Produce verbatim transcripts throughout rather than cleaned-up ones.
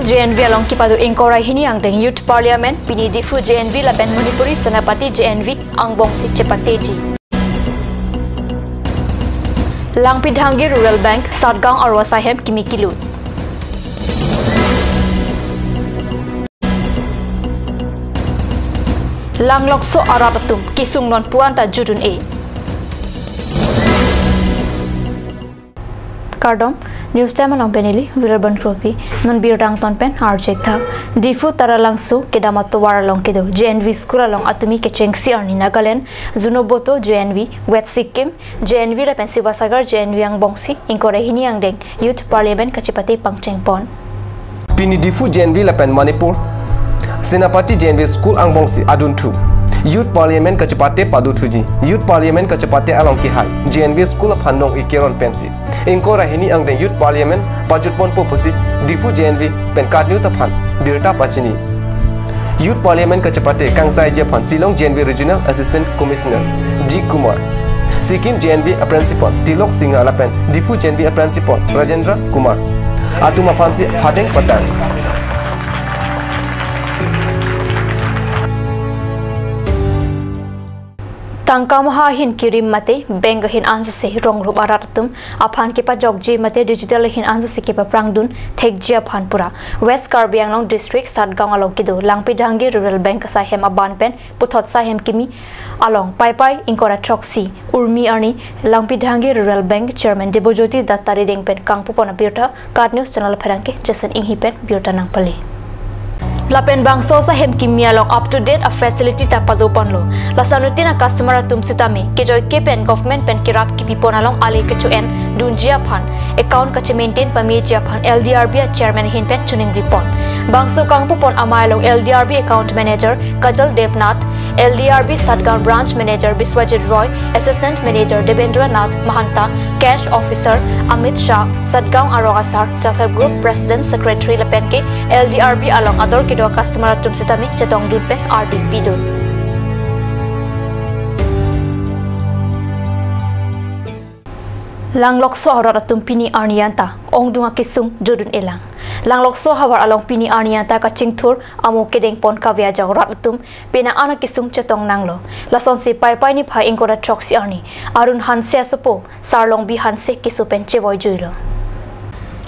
J N V along kepado ingkoi ra hini angdeng Youth Parliament pini Diphu J N V lapen Manipuri Senapati J N V angbongsi chepateji. Langpidhangi Rural Bank, Satgaon aro asai hem kimi kilut. Langlokso arat atum kesung non puan ta judun-e. Kardom, News Time along pen neli Viral Bon Kropi. Non birta angton pen arjek tha. Diphu Taralangso kedam atovar along kedo J N V school along atumi kechengsi arni Nagaland, Zunheboto J N V, West Sikkim J N V lapen Sivasagar J N V angbongsi ingkoi ra hini angdeng Youth Parliament kachepate pangchengpon. Pini Diphu J N V lapen Manipur Senapati J N V school angbongsi adunthu Youth Parliament kachepate padothuji. Youth Parliament kachepate along kehai J N V school aphan nong-e keron pensi ingkoi ra hini angdeng Youth Parliament pajutponpo pusi Diphu J N V pen KAT News aphan birta pachini. Youth Parliament kachepate kangsaiji aphan Shillong J N V Regional Assistant Commissioner G Kumar, Sikkim J N V a Principal Tilok Singha lapen Diphu J N V a Principal Rajendra Kumar atum aphansi phadeng patang. Tangka maha ahin kerim mate bank ahin ansose rong rup arat atum aphan kepajokji mate digital ahin ansose kepaphrangdun thekji aphan pura West Karbi Anglong District Satgaon along kedo Langpidhangi Rural Bank asai hem aban pen puthot asai hem kimi along Paipai ingkoi ra throksi Urmi arni Langpidhangi Rural Bank Chairman Debojyoti Datta arideng pen kangpupon abirta KAT News channel apherangke Jason Inghi pen birta nangpale. Lapen bangso asai hem kimi along up to date a facility ta padoponlo. Lason anuttin a customer atum sitame kejoike pen government pen kerap kepipon along ale kecho-endunji aphan account kache-maintain pameji aphan L D R B a chairman ahin pen chiningripon. Bangso kangpupon amei along L D R B account manager Kajal Devnath, L D R B Satgaon Branch Manager Biswajit Roy, Assistant Manager Devendra Nath Mahanta, Cash Officer Amit Shah, Satgaon arong asar, Self Help Group President Secretary lapen ke L D R B along ador kedo customer atum sitame chetongdun pen ardi pidun. Langlokso arat atum pini arni anta ongdung akesung judun-elang. Langlokso ahavar along pini arni anta kachingthur amo kedengpon kave ajok rat atum penang an akesung chetong nanglo. Lasonsi Paipai niphai ingkoi ra throksi arni Arun Hanse asopo Sarlongbi Hanse keso pen chevoijuilo.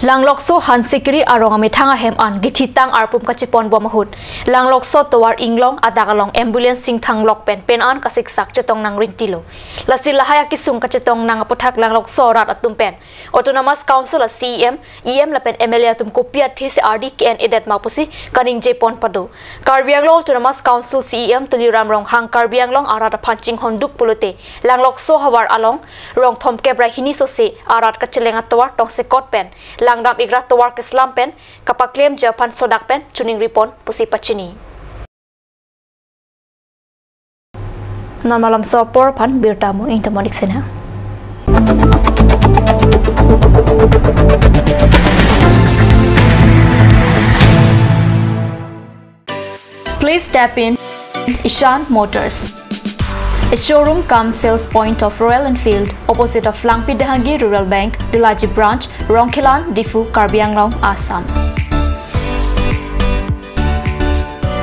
Langlokso Hansekiri arong amethang ahem an githitang arpum kacheponbom ahut Langlokso tovar inglong adak along ambulance singthanglok pen penang an kasiksak chetong nangrintilo. Lasi lahai akesung kachetong nang aputhak Langlokso arat atum pen Autonomous Council a C E M, E M lapen M L A atum kopi athesi ardi ke-en-edet ma pusi kaningjepon pado. Karbi Anglong Autonomous Council C E M Tuliram Ronghang Karbi Anglong arat aphan chinghonduk pulote Langlokso ahavar along rong thomkep ra hini sose arat kacheleng atovar tongsekot pen langdam-ik ra tovar keslam pen kapaklemji aphan sodak pen chiningripon pusi pachini. Non malomso apor aphan birta mo ingtamonik sena. Please step in Ishan Motors, a showroom cum sales point of Royal Enfield, opposite of Langpidhangi Rural Bank, Delaji Branch, Rongkhelan, Diphu, Karbi Anglong, Assam.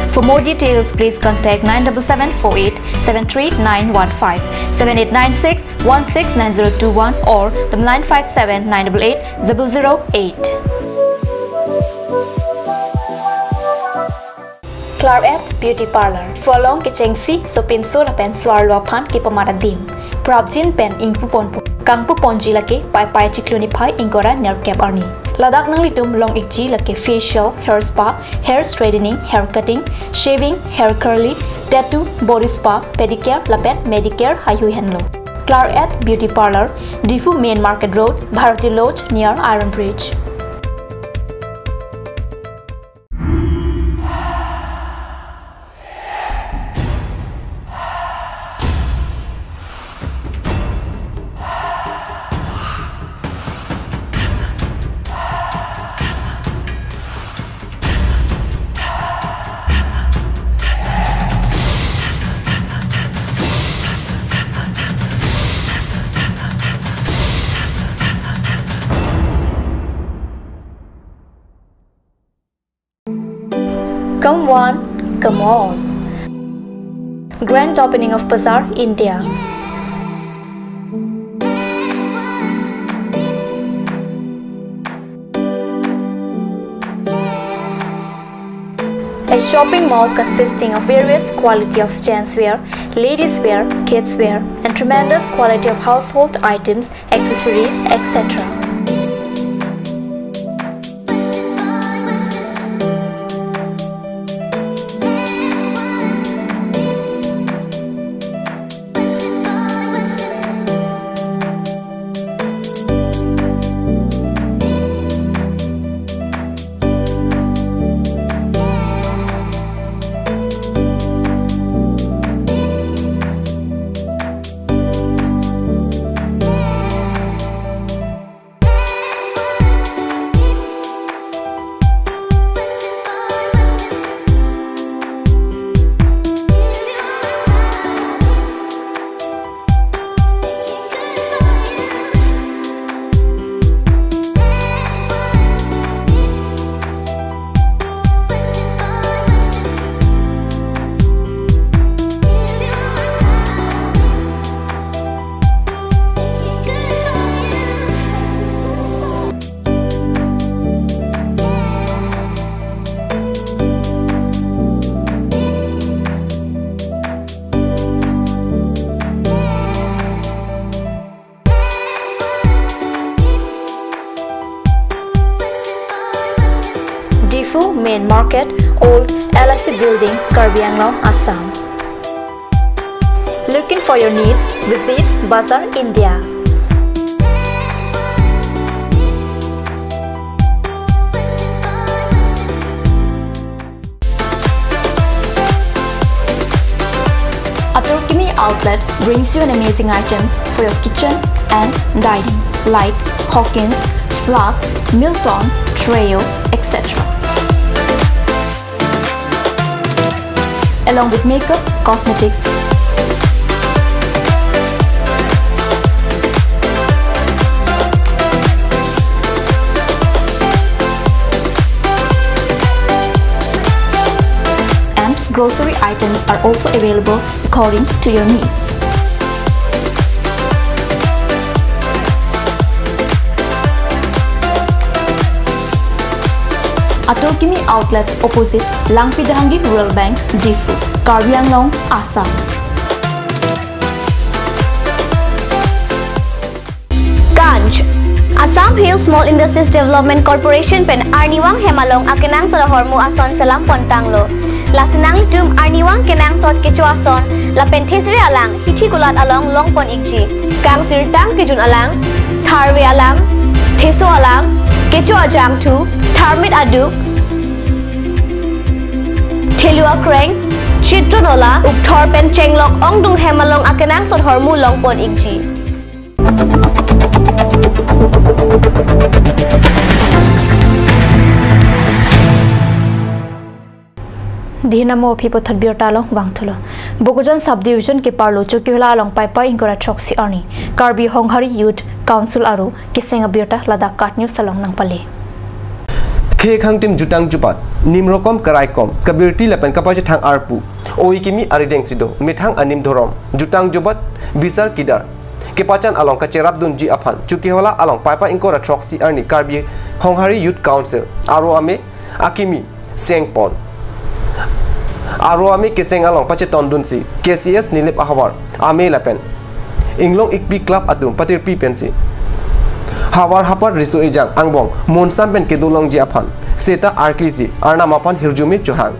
For more details, please contact nine double seven four eight seven three nine one five, seven eight nine six one six nine zero two one or the nine five seven nine double eight double zero eight. Claret Beauty Parlor. Phu along kechengsi sopinso lapen so-arlo aphan kepamat adim. Prapjin pen ingpuponpo. Kangpuponji lake Paipai chiklo niphai ingkoi ra nerkep arni. Ladak nanglitum long-ikji lake facial, hair spa, hair straightening, hair cutting, shaving, hair curly, tattoo, body spa, pedicure lapen manicure heihui henlo. Claret Beauty Parlor, Diphu Main Market Road, Bharati Lodge near Iron Bridge. Come one, come all. Grand opening of Bazaar, India. A shopping mall consisting of various quality of gents wear, ladies wear, kids wear, and tremendous quality of household items, accessories, et cetera. Diphu Main Market, Old L I C Building, Karbi Anglong, Assam. Looking for your needs? Visit Bazaar India. Atur Kimi Outlet brings you an amazing items for your kitchen and dining, like Hawkins, Flask, Milton, Treo, et cetera. Along with makeup, cosmetics, and grocery items are also available according to your needs. Atur Kimi Outlet, opposite Langpi Dehangi Rural Bank, Diphu, Karbi Anglong, Assam. Ganj. Assam Hill Small Industries Development Corporation pen arnivang hem along akenangsot ahormu ason selam pon tanglo. Lasi nanglitum arnivang kenangsot kecho ason lapen thesere alang hithi kulat along longpon ikji. Kangsirtang kejun alang, tharve alang, theso alang, kecho ajangthu, tharmit aduk, thelu akreng, chitron ola, ukthor pen chenglok ongdung hem along akenangsot ahormu longpon ikji. Dihina mo aphi puthot birta along vangthulo. Bokajan Subdivision keparlo Chokihola along Paipai ingkoi ra throksi arni Karbi Honghari Youth Council aro keseng abirta ladak KAT News along nangpale. Khei khangtim jutang jubat, nim rokom karai kom, kabirti lapen kapachethang arpu, oi kimi arideng si do, methang anim dhorom, jutang jubat, bisar kidar kepachan along kacherap dunji aphan Chokihola along Paipai ingkoi ra throksi arni Karbi Honghari Youth Council aro ame akimi sengpon, aro ame keseng along pacheton dunsi K C S Nilip ahavar ame lapen Inglong Ikpi Club atum patirpi pensi havar hapar riso ejang angbong monsam pen kedo longji aphan seta arklisi Arnam aphan hirjume chohang.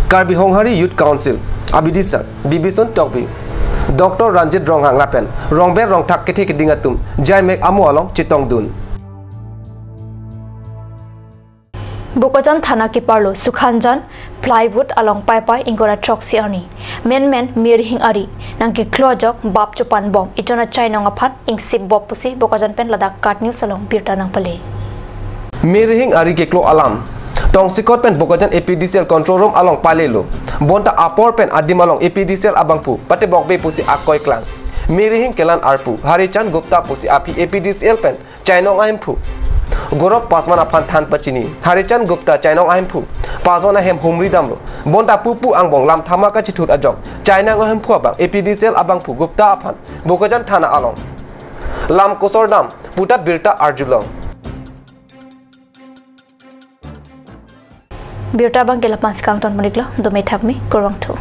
Karbi Honghari Youth Council abidisar Bibison Tokbi, Doctor Ranjit Ronghang lapen rongber rongthak kethe keding atum jaimek amo along chetong dun. Bokajan thana keparlo Sukhanjan Plywood along Paipai ingkoi ra throksi arni menmen Mirhing ari nangkeklo ajok bap chopan bom ijon achainong aphan ingsip bop pusi Bokajan pen ladak KAT News along birta nangpale. Mirhing ari keklo alam tongsekot pen Bokajan A P D C L control room along palelo. Bonta apor pen adim along A P D C L abangphu patebokbe pusi akoi klang. Mirhing kelan arpu Harichan Gupta pusi aphi A P D C L pen chainong ahemphu Gaurav Paswan aphan than pachini Harichand Gupta Chainong ahemphu Paswan ahem humri damlo. Bonta pupu angbong lam thama kachithur ajok Chainong ahemphu abang A P D C L abangphu Gupta aphan Bokajan thana along lam kosor dam puta birta arjulong. Birta abang ke lapu-an si kangton pon-iklo, dome thakme, kurvangthu.